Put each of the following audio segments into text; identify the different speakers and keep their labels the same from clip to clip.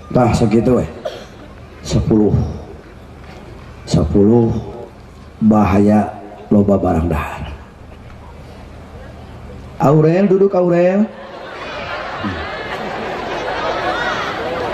Speaker 1: Tah segitu we. 10 bahaya loba barang dahar. Aurel duduk Aurel.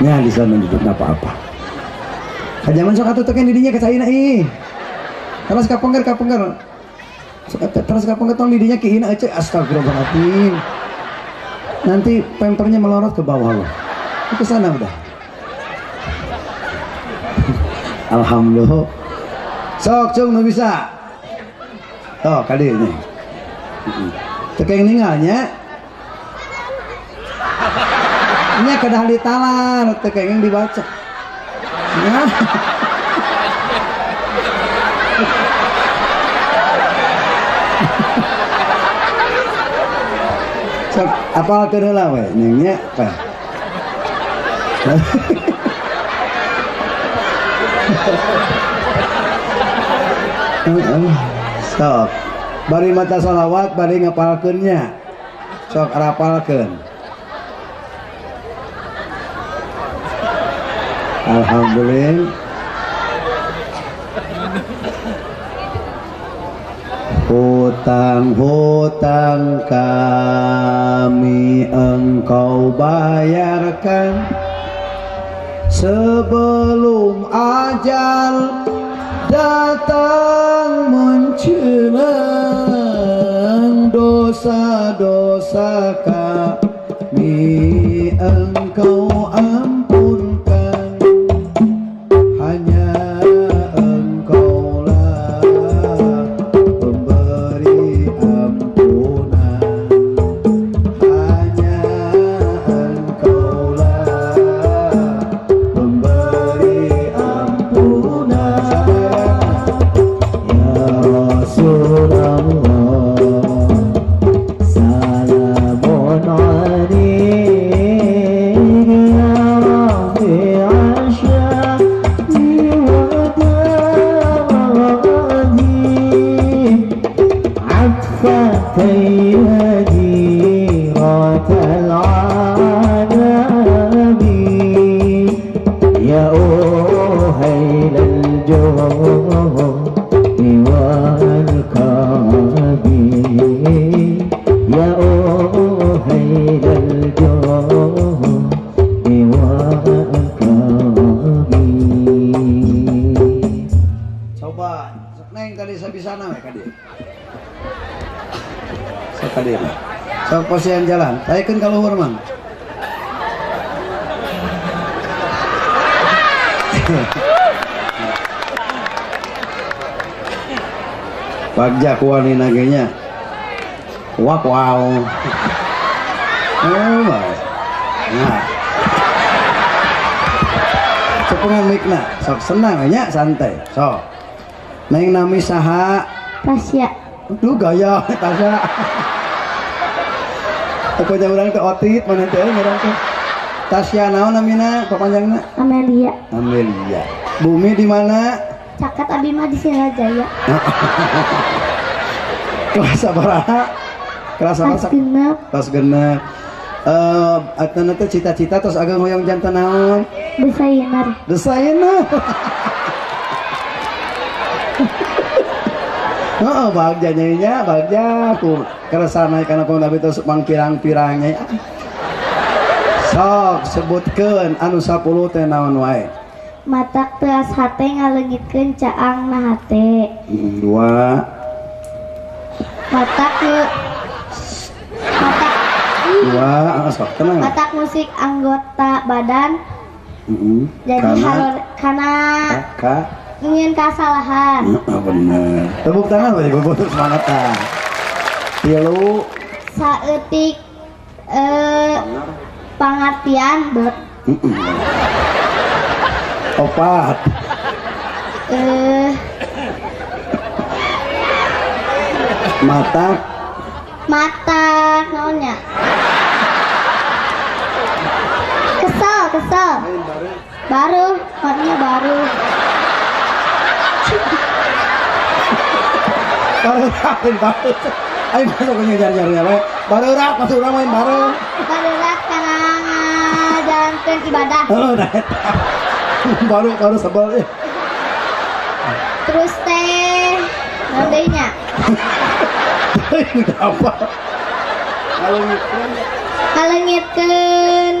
Speaker 1: Nya di sana duduk apa-apa. Kajaman sok atuh teken didinya ka caina ih. Terus kapengker. Terus kapengker tong didinya ki ina ece astagfirullahaladzim. Nanti pempernya melorot ke bawah loh. Ke sana udah. Alhamdulillah. Sok cung nu bisa. Oh, kali ini. Tekeng ninggalnya. Nya kedah ditalar, tekeng dibaca. Nah. Sok apalkeun heula we nya teh. Sok bari mata sholawat bari ngapalkeunnya. Sok rapalkeun. Alhamdulillah. Hutang-hutang kami engkau bayarkan sebelum ajal datang menjelang. Dosa-dosa kami engkau ampunkan, hanya engkaulah pemberi ampunan, hanya engkaulah pemberi ampunan.
Speaker 2: Ya Rasulullah, salamun alaik ya Rabi asyami wa dawadi atfatan yadiratal alami ya uhailal juhdi wal karabi ya uhailal juhdi wal karabi.
Speaker 1: Coba neng tadi sabisana we ka dieu. Sok ka dieu mah. Sok posian jalan, taikeun ka luhur mang. Bagja kuani nagenya. Wak wow. Oh, nah. Sok mikna, sok senang nya santai. Sok. Neng nami saha?
Speaker 3: Tasya.
Speaker 1: Duh gaya Tasya. Pokoknya urang teh otit mana teh urang teh. Tasya naon namina papanjangna?
Speaker 3: Amelia.
Speaker 1: Amelia. Bumi di mana?
Speaker 3: Caket abi mah di Sirajaya.
Speaker 1: Kelas sabaraha? Kelas sabaraha?
Speaker 3: Kelas genep.
Speaker 1: Kelas genep. Atana teh cita-cita terus agak hoyong jantan naon?
Speaker 3: Desainer.
Speaker 1: Desainer. Heeh, bagja nyanyinya, bagja aku keresana kana pun tapi terus mangpirang-pirangnya. Sok sebutkeun anu 10 teh naon wae.
Speaker 3: Matak teas hate ngaleungitkeun caang na hate.
Speaker 1: 2.
Speaker 3: Matak matak
Speaker 1: 2, sok tenang.
Speaker 3: Matak musik anggota badan. Jadi harus kana ingin kesalahan.
Speaker 1: Bener. Tepuk tangan we butuh semangat tah. 3.
Speaker 3: Saeutik pangartian ber.
Speaker 1: 4. Mata.
Speaker 3: Mata naonnya? Kesel. Baru, maknya baru.
Speaker 1: Baru baru. Ayo masuk ke nyari-nyari we. Baru rak masuk urang main baru.
Speaker 3: Baru rak kana ngajalankeun ibadah. ibadah.
Speaker 1: Heeh, nah eta. Baru sebel eh.
Speaker 3: Terus teh naon deui nya?
Speaker 1: Apa?
Speaker 3: Ngaleungitkeun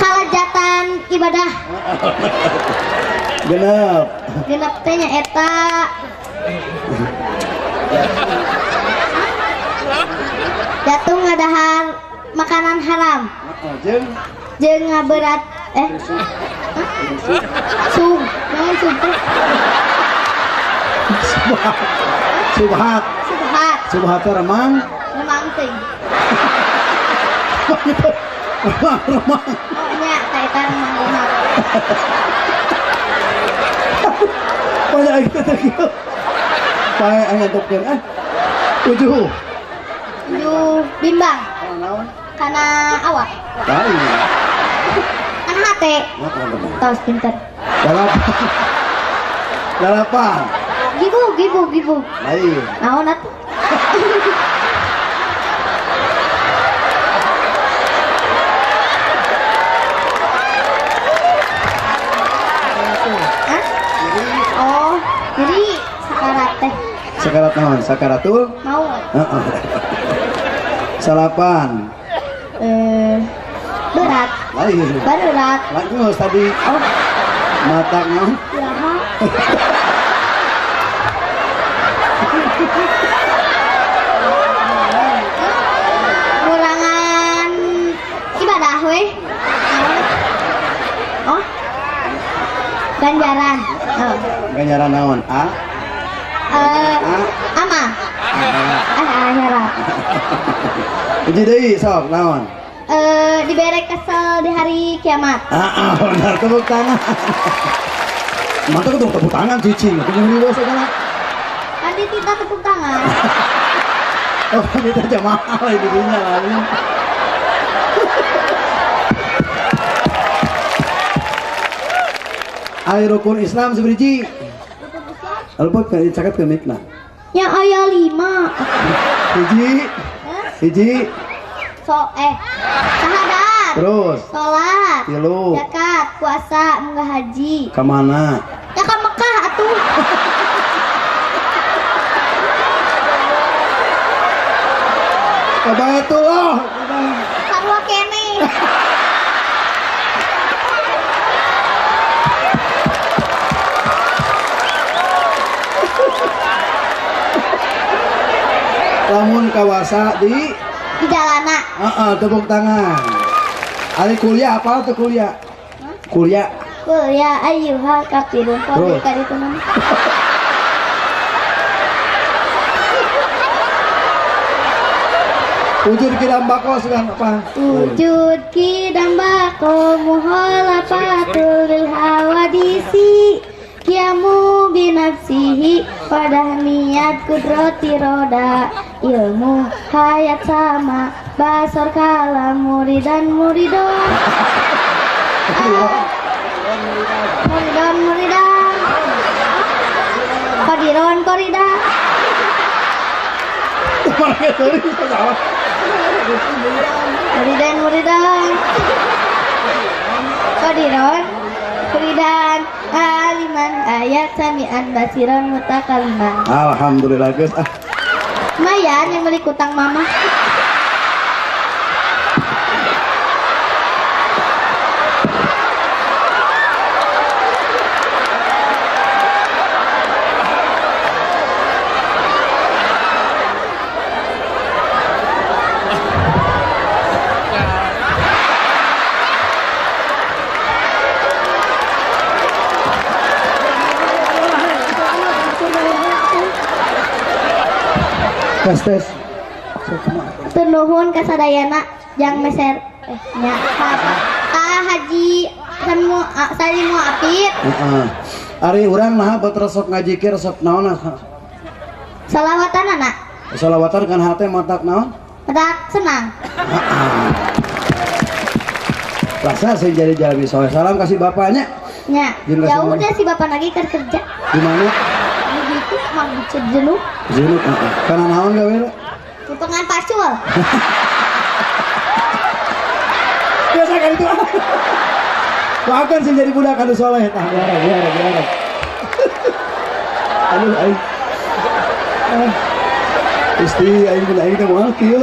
Speaker 3: kalajatan ibadah.
Speaker 1: Genep.
Speaker 3: Genep teh nya eta. Jatuh ngadahar makanan haram.
Speaker 1: Jeung
Speaker 3: jeung ngaberat sub naon sub teh?
Speaker 1: Subhat.
Speaker 3: Subhat.
Speaker 1: Subhat teh remang.
Speaker 3: Remang teuing.
Speaker 1: Remang remang.
Speaker 3: Oh nya ta eta remang remang.
Speaker 1: Banyak itu teh kieu. Pae ngantukkeun ah. Tujuh.
Speaker 3: Tujuh bimbang.
Speaker 1: Naon?
Speaker 3: Kana awak.
Speaker 1: Lain.
Speaker 3: Kana hate. Tos pinter.
Speaker 1: Dalapan. Dalapan.
Speaker 3: Gibu gibu gibu.
Speaker 1: Lain.
Speaker 3: Naon atuh? Hah? Oh, jadi sakarat teh.
Speaker 1: Sakarat naon? Sakaratul?
Speaker 3: Maut.
Speaker 1: Heeh. Salapan.
Speaker 3: Berat.
Speaker 1: Lain.
Speaker 3: Berat.
Speaker 1: Lain tadi.
Speaker 3: Oh.
Speaker 1: Mata naon?
Speaker 3: Lama. Kurangan ibadah weh. Oh. Ganjaran. Oh.
Speaker 1: Ganjaran naon? A.
Speaker 3: Ama. Akhirat.
Speaker 1: Hiji deui sok naon?
Speaker 3: Dibere kesel di hari kiamat.
Speaker 1: Ah, benar, tepuk tangan. Mantap tuh tepuk tangan cicing. Kudu di segala.
Speaker 3: Tadi kita tepuk tangan.
Speaker 1: Oh, kita jamaah di dinya lain. Ari rukun Islam seberiji?
Speaker 3: Rukun Islam?
Speaker 1: Alpot kan caket ke mikna.
Speaker 3: Ya aya 5.
Speaker 1: Hiji. Hiji.
Speaker 3: So syahadat.
Speaker 1: Terus.
Speaker 3: Salat.
Speaker 1: Tilu.
Speaker 3: Zakat, puasa, munggah haji.
Speaker 1: Ka mana?
Speaker 3: Ya ka Mekah atuh.
Speaker 1: Ka Baitullah.
Speaker 3: Sarua keneh.
Speaker 1: Lamun kawasa di
Speaker 3: jalana.
Speaker 1: Heeh, tepuk tangan. Ari kuliah apa tuh kuliah?
Speaker 3: Hah?
Speaker 1: Kuliah.
Speaker 3: Kuliah ayyuhal kafirun. Kok ka ditu mah.
Speaker 1: Wujud kidam bako sugan apa?
Speaker 3: Wujud kidam bako muhalafatul lil hawadisi kiamu binafsihi padahmiyat kudrati roda ilmu hayat sama basor kalam muridan muridon muridon muridan kodiron korida muridan muridan kodiron muridan aliman ayat samian basiron mutakaliman.
Speaker 1: Alhamdulillah guys. Ah.
Speaker 3: Lumayan yang beli kutang mama.
Speaker 1: Tes tes.
Speaker 3: Nuhun kasadayana jang meser nya ka haji salimu apit.
Speaker 1: Heeh. Ari urang nah buat resep ngajikir resep naon?
Speaker 3: Salawatan anak.
Speaker 1: Salawatan kan hate matak naon?
Speaker 3: Matak senang.
Speaker 1: Heeh. Rasa sing jadi jalmi soleh. Salam kasih bapaknya.
Speaker 3: Nya. Jauh deh si bapak lagi kerja.
Speaker 1: Di mana?
Speaker 3: Itu mah jenuh.
Speaker 1: Jenuh, heeh. Kana naon gawe?
Speaker 3: Potongan pacul.
Speaker 1: Biasa kan itu. Doakeun sing jadi budak anu soleh tah biara biara biara. Aduh aing. Ah. Gusti aing budak aing teh moal kieu.